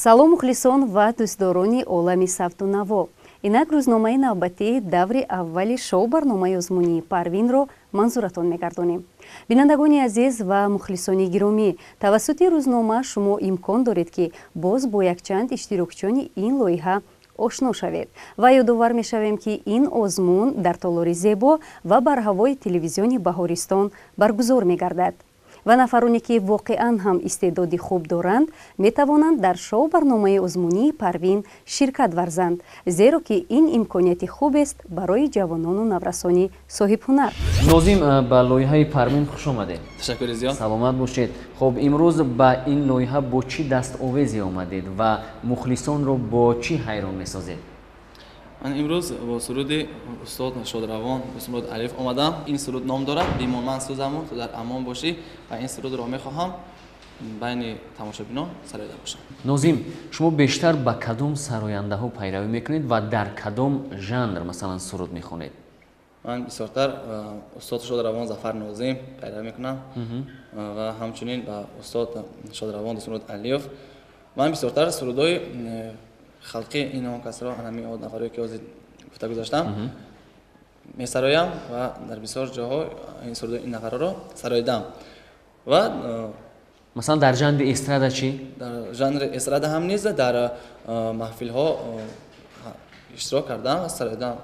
Салом, мухлисон ва дӯстдорони олами савту наво. Инак рӯзномаи навбатии даври аввали шоу-барномаи озмунии Парвинро манзуратон мегардонем. Бинандагони азиз ва мухлисони гиромӣ, тавассути рӯзнома шумо имкон доред, ки боз бо якчанд иштирокчиёни ин лоиҳа ошно шавед. Ва ёдовар мешавем, ки ин озмун дар толори зебо ва барҳавои телевизиони Баҳористон баргузор мегардад ва нафароне, ки воқеан ҳам истеъдоди хуб доранд, метавонанд дар шоу-барномаи озмунии Парвин ширкат варзанд, зеро ки ин имконияти хубест барои ҷавонону наврасони соҳибҳунар. Нозим, ба лоиҳаи Парвин хуш омадед. Ташаккури зиёд. Саломат бошед. Хуб, имрӯз ба ин лоиҳа бо чӣ дастовезе омадед ва мухлисонро бо чӣ ҳайрон месозед? Ман имрӯз бо суруди устод шодравон Дӯстмурод Алиев омадам. Ин суруд ном дорад «Бимон, ман сӯзаму ту дар амон бошӣ» ва ин сурудро мехоҳам байни тамошобинон сароида бошам. Нозим, шумо бештар ба кадом сарояндаҳо пайравӣ мекунед ва дар кадом жанр, масалан, суруд мехонед? Ман бисёртар устод шодравон Зафар Нозим пайравӣ мекунам ва ҳамчунин ба устод шодравон Дӯстмурод Алиев. Ман бисёртар сурудҳои халқи ин он касро, ҳамин нафарое ки ҳозир гуфта гузаштам, месароям ва дар бисёр ҷоҳо ин сурудои ин нафарҳоро сароидам ва Масалан, дар жанри эстрада чӣ? Дар жанри эстрада ҳам низ дар маҳфилҳо иштирок кардам ва сароидам.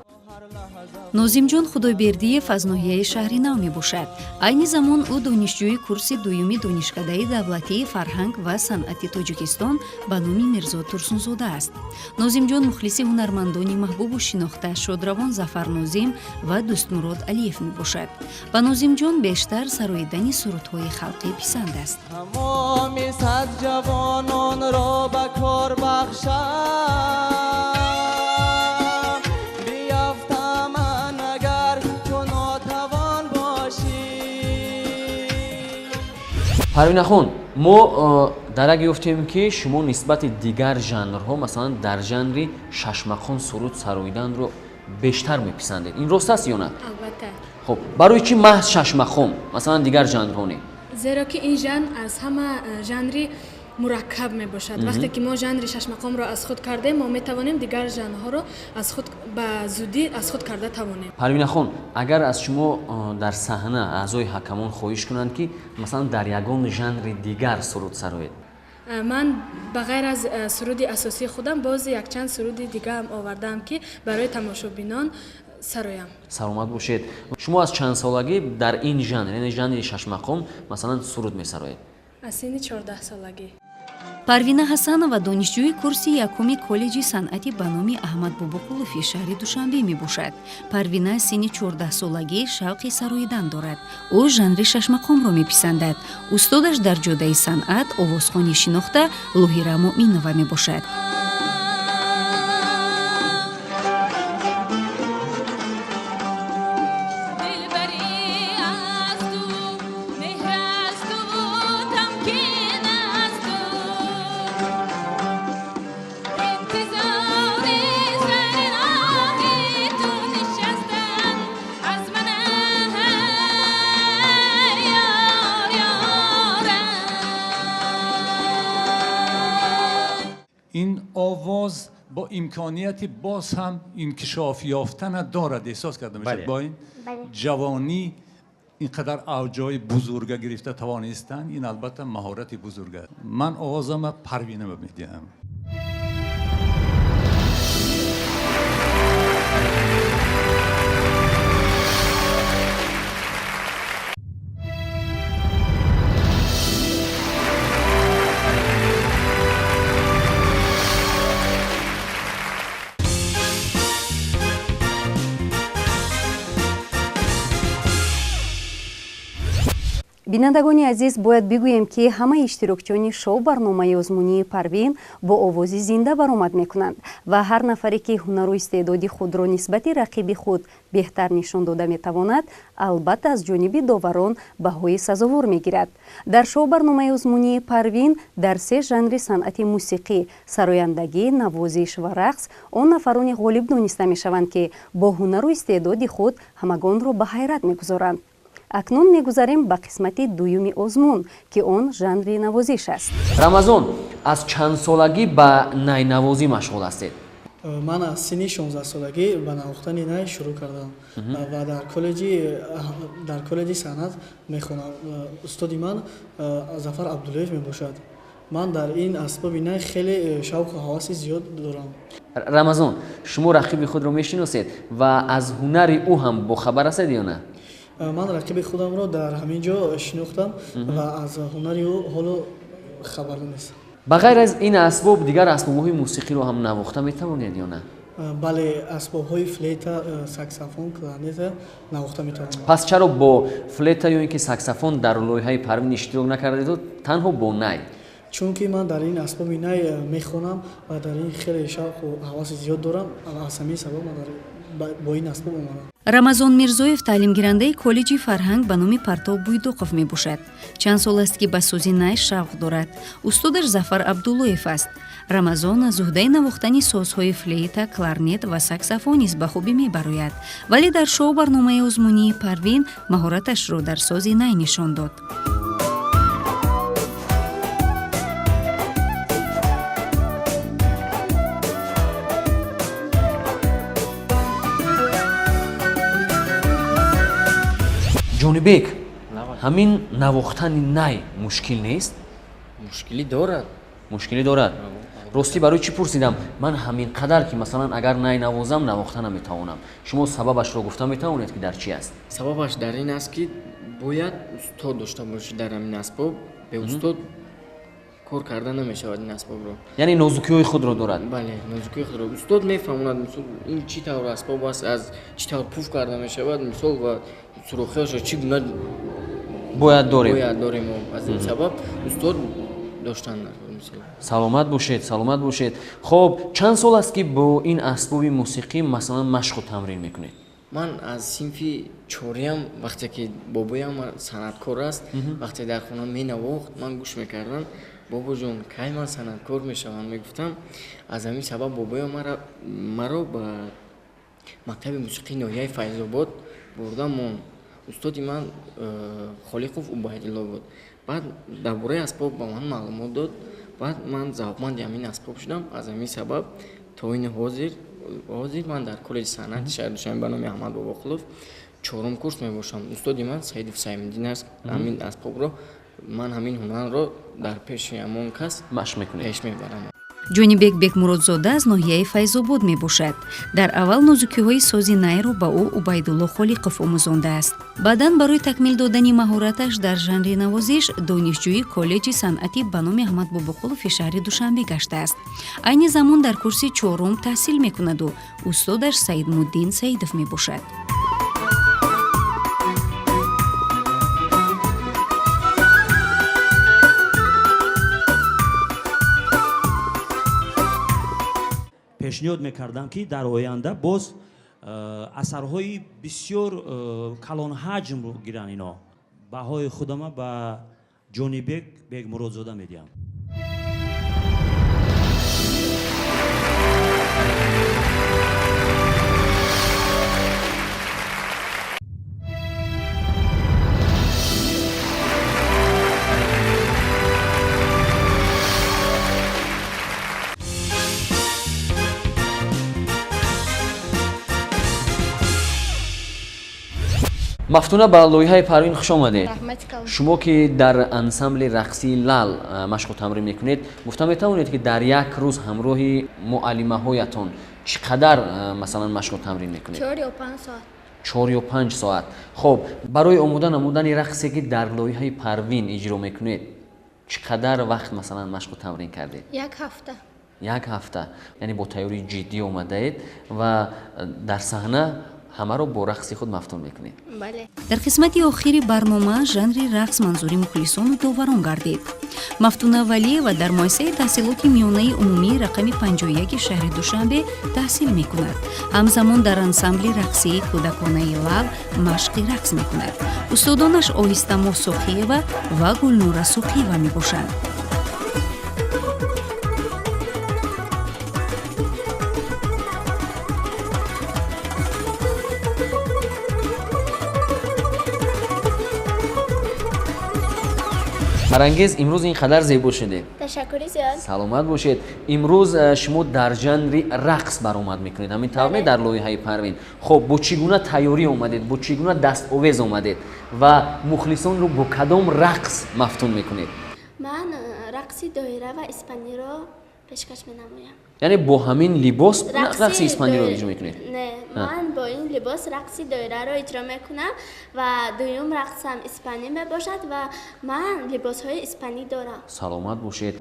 Нозимҷон Худойбердиев аз ноҳияи Шаҳри Нав мебошад. Айни замон ӯ донишҷӯи курси дуюми Донишкадаи давлатии фарҳанг ва санъати Тоҷикистон ба номи Мирзо Турсунзода аст. Нозимҷон мухлиси ҳунармандони маҳбубу шинохта шодравон Зафар Нозим ва Дӯстмурод Алиев мебошад. Ба Нозимҷон бештар сароидани сурудҳои халқӣ писанд аст. Тамоми сад ҷавононро ба кор бахшам, биёфтаман агар ту нотавон бошӣ. Парвинахон, мо дарак ёфтем, ки шумо нисбати дигар жанрҳо, масалан, дар жанри шашмақом суруд сароиданро бештар меписандед. Ин рост аст ё на? Албатта. Хуб, барои чӣ маҳз шашмақом, масалан, дигар жанрҳо не? Зеро ки ин жанр аз ҳама жанри мураккаб мебошад. Вақте ки мо жанри шашмақомро аз худ кардем, мо метавонем дигар жанрҳоро аз худ ба зудӣ аз худ карда тавонем. Парвинахон, агар аз шумо дар саҳна аъзои ҳакамон хоҳиш кунанд, ки масалан дар ягон жанри дигар суруд сароед? Ман ба ғайр аз суруди асосии худам боз якчанд суруди дигаам овардаам, ки барои тамошобинон сароям. Саломат бошед. Шумо аз чанд солагӣ дар ин жанр, яъне жанри шашмақом, масалан, суруд месароед? Аз синни 14-солагӣ. Парвина Ҳасанова донишҷӯи курси якуми коллеҷи санъати ба номи Аҳмад Бобоқулови шаҳри Душанбе мебошад. Парвина синни 14-солагӣ шавқи сароидан дорад. Ӯ жанри шашмақомро меписандад. Устодаш дар ҷодаи санъат овозхони шинохта Лоҳира Муъминова мебошад. Дилбарӣ аз ту, меҳр аз ту, тамкин аз ту, интизори сари роҳи ту нишастан аз ман ёр ёрам. Ин овоз бо имконияти боз ҳам инкишоф ёфтана дорад, эҳсос карда мешавад. Бо ин ҷавонӣ ин қадар авҷҳои бузурга гирифта тавонистан, ин албатта маҳорати бузург аст. Ман овозама Парвина медиҳам. Бинандагони азиз, бояд бигӯем, ки ҳамаи иштирокчиёни шоу-барномаи озмунии Парвин бо овози зинда баромад мекунанд ва ҳар нафаре, ки ҳунару истеъдоди худро нисбати рақиби худ беҳтар нишон дода метавонад, албатта аз ҷониби доварон баҳои сазовор мегирад. Дар шоу-барномаи озмунии Парвин дар се жанри санъати мусиқӣ: сарояндагӣ, навозиш ва рақс он нафароне ғолиб дониста мешаванд, ки бо ҳунару истеъдоди худ ҳамагонро ба ҳайрат мегузоранд. Акнун мегузарем ба қисмати дуюми озмун, ки он жанри навозиш аст. Рамазон, аз чанд солагӣ ба найнавозӣ машғул ҳастед? Ман аз синни 16-солагӣ ба навохтани най шурӯъ кардам ва дар коллеҷи санъат мехонам. Устоди ман Зафар Абдуллоев мебошад. Ман дар ин асбоби най хеле шавқу ҳаваси зиёд дорам. Рамазон, шумо рақиби худро мешиносед ва аз ҳунари ӯ ҳам бохабар ҳастед ё на? Ман рақиби худамро дар ҳамин ҷо шинохтам ва аз ҳунари ӯ ҳоло хабар нестам. Ба ғайр аз ин асбоб дигар асбобҳои мусиқиро ҳам навохта метавонед ё на? Бале, асбобҳои флейта, саксофон, кларнета навохта метавонам. Пас чаро бо флейта ё ин ки саксофон дар лоиҳаи Парвин иштирок накардеду танҳо бо най? Чунки ман дар ин асбоби най мехонам ва дар ин хеле шавқу ҳаваси зиёд дорам ва аз ҳамин сабаб ман бо ин асбоб омадам. Рамазон Мирзоев таълимгирандаи коллеҷи фарҳанг ба номи Партов Буйдоқов мебошад. Чанд сол аст, ки ба сози най шавқ дорад. Устодаш Зафар Абдуллоев аст. Рамазон аз уҳдаи навохтани созҳои флейта, кларнет ва саксофон низ ба хубӣ мебарояд, вале дар шоу барномаи озмунии Парвин маҳораташро дар сози най нишон дод. Ҷонибек, ҳамин навохтани най мушкил нест? Мушкилӣ дорад. Мушкилӣ дорад. Ростӣ барои чӣ пурсидам? Ман ҳамин қадар ки масалан агар най навозам, навохта наметавонам. Шумо сабабашро гуфта метавонед, ки дар чӣ аст? Сабабаш дар ин аст, ки бояд устод дошта бошӣ дар ҳамин асбоб. Бе устод кор карда намешавад ин асбобро. Яъне нозукиҳои худро дорад? Бале, нозукиҳои худро. Устод мефаҳмонад, мисол, ин чӣ тавр асбоб аст, аз чӣ тавр пуф карда мешавад, мисол, ва сурохиҳояшро чӣ гуна бояд дорем. Бояд дорем. Аз ин сабаб устод доштан мисол. Саломат бошед, саломат бошед. Хоб, чанд сол аст, ки бо ин асбоби мусиқӣ масалан машқу тамрин мекунед? Ман аз синфи чориям, вақте ки бобоям санъаткор аст, вақте дар хона менавохт, ман гӯш мекардам. Бобоҷон, кай ман санъаткор мешавам, мегуфтам. Аз ҳамин сабаб бобоям маро ба мактаби мусиқии ноҳияи Файзобод бурда монд. Устоди ман Холиқов Убайдулло буд. Баъд дар бораи асбоб ба ман маълумот дод. Баъд ман завқманди ҳамин асбоб шудам. Аз ҳамин сабаб то ин ҳозир ман дар коллеҷи санъати шаҳри Душанбе ба номи Аҳмад Бобоқулов чорум курс мебошам. Устоди ман Саидов Саимиддин аст. Ҳамин асбобро ман ҳамин ҳунарро дар пеши ҳамон кас машқ мекунед, пеш мебарам. Ҷонибек Бекмуродзода аз ноҳияи Файзобод мебошад. Дар аввал нозукиҳои сози найро ба ӯ Убайдулло Холиқов омӯзондааст. Баъдан барои такмил додани маҳораташ дар жанри навозиш донишҷӯи коллеҷи санъатӣ ба номи Аҳмад Бобоқулови шаҳри Душанбе гаштааст. Айни замон дар курси чорум таҳсил мекунаду устодаш Саидмуддин Саидов мебошад. Пешниҳод мекардам, ки дар оянда боз асарҳои бисёр калонҳаҷмро гиранд ино. Баҳои худама ба Ҷонибек Бекмуродзода медиҳам. Мафтуна, ба лоиҳаи Парвин хуш омадед. Шумо ки дар ансамбли рақсии Лал машқу тамрин мекунед, гуфта метавонед, ки дар як рӯз ҳамроҳи муаллимаҳоятон чӣ қадар масалан машқу тамрин мекунед? 4 ё 5 соат. 4 ё 5 соат. Хоб, барои омода намудани рақсе, ки дар лоиҳаи Парвин иҷро мекунед, чӣ қадар вақт масалан машқу тамрин кардед? Як ҳафта. Як ҳафта. Яъне бо тайёрии ҷиддӣ омадаед ва дар саҳна ҳамаро бо рақси худ мафтун мекунед. Бале. Дар қисмати охири барнома жанри рақс манзури мухлисону доварон гардид. Мафтуна Валиева дар муассисаи таҳсилоти миёнаи умумии рақами 51 шаҳри Душанбе таҳсил мекунад. Ҳамзамон дар ансамбли рақсии кӯдаконаи Лал машқи рақс мекунад. Устодонаш Оҳистамо Соқиева ва Гулнора Соқиева мебошанд. Фарангиз, имрӯз ин қадар зебо шудед. Ташаккури зиёд. Саломат бошед. Имрӯз шумо дар жанри рақс баромад мекунед, ҳамин тавр не, дар лоиҳаи Парвин? Хуб, бо чӣ гуна тайёрӣ омадед, бо чӣ гуна дастовез омадед ва мухлисонро бо кадом рақс мафтун мекунед? Ман рақси доира ва испаниро пешкаш менамоям. Яъне бо ҳамин либос рақси испаниро иҷро мекунед? Не, ман бо ин либос рақси доираро иҷро мекунам ва дуюм рақсам испанӣ мебошад ва ман либосҳои испанӣ дорам. Саломат бошед.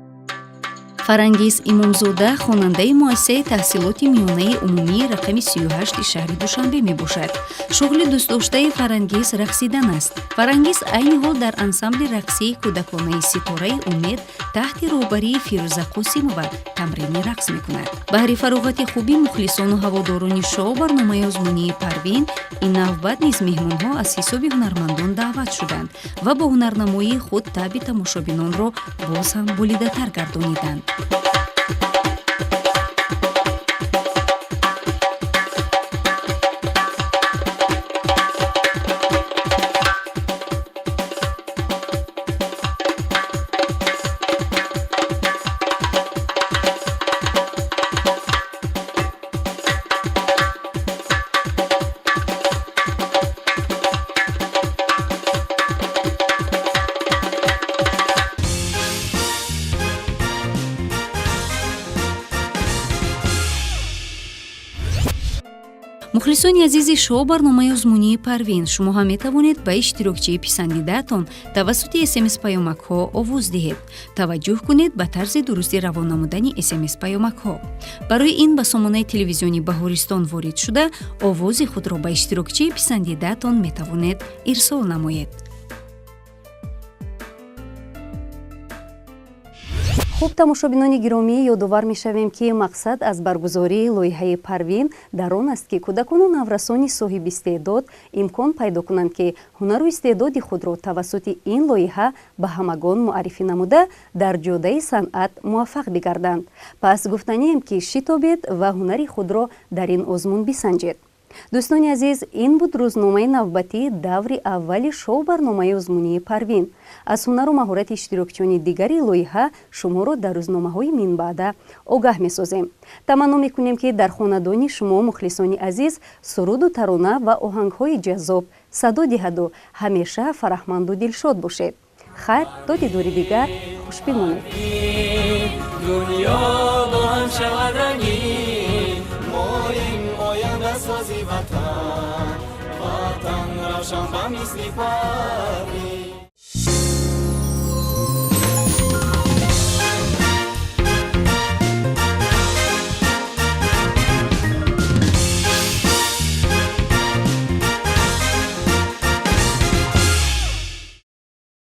Фарангиз Имомзода хонандаи муассисаи таҳсилоти миёнаи умумии рақами 38 шаҳри Душанбе мебошад. Шуғли дӯстдоштаи Фарангиз рақсидан аст. Фарангиз айни ҳол дар ансамбли рақсии кӯдаконаи Ситораи умед таҳти роҳбарии Фирӯза Қосимова тамрини рақс мекунад. Баҳри фароғати хуби мухлисону ҳаводорони шоу барномаи озмунии Парвин ин навбат низ меҳмонҳо аз ҳисоби ҳунармандон даъват шуданд ва бо ҳунарнамоии худ таъби тамошобинонро боз ҳам болидатар гардониданд. Мухлисони азизи шоу барномаи озмунии Парвин, шумо ҳам метавонед ба иштирокчии писандидаатон тавассути смс-паёмакҳо овоз диҳед. Таваҷҷӯҳ кунед ба тарзи дурусти равон намудани смс-паёмакҳо. Барои ин ба сомонаи телевизиони Баҳористон ворид шуда, овози худро ба иштирокчии писандидаатон метавонед ирсол намоед. Хуб, тамошобинони гиромӣ, ёдовар мешавем, ки мақсад аз баргузории лоиҳаи Парвин дар он аст, ки кӯдакону наврасони соҳиби истеъдод имкон пайдо кунанд, ки ҳунару истеъдоди худро тавассути ин лоиҳа ба ҳамагон муаррифӣ намуда, дар ҷодаи санъат муваффақ бигарданд. Пас гуфтанием, ки шитобед ва ҳунари худро дар ин озмун бисанҷед. Дӯстони азиз, ин буд рӯзномаи навбатии даври аввали шоу барномаи озмунии Парвин. Аз ҳунару маҳорати иштирокчиёни дигари лоиҳа шуморо дар рӯзномаҳои минбаъда огаҳ месозем. Таманно мекунем, ки дар хонадони шумо, мухлисони азиз, суруду тарона ва оҳангҳои ҷаззоб садо диҳаду ҳамеша фараҳманду дилшод бошед. Хайр, то дидори дигар хуш бимонед. Дунё бо ҳам шавад рангин, моим ояндасози ватан, ватан равшан ба мисли Парвин.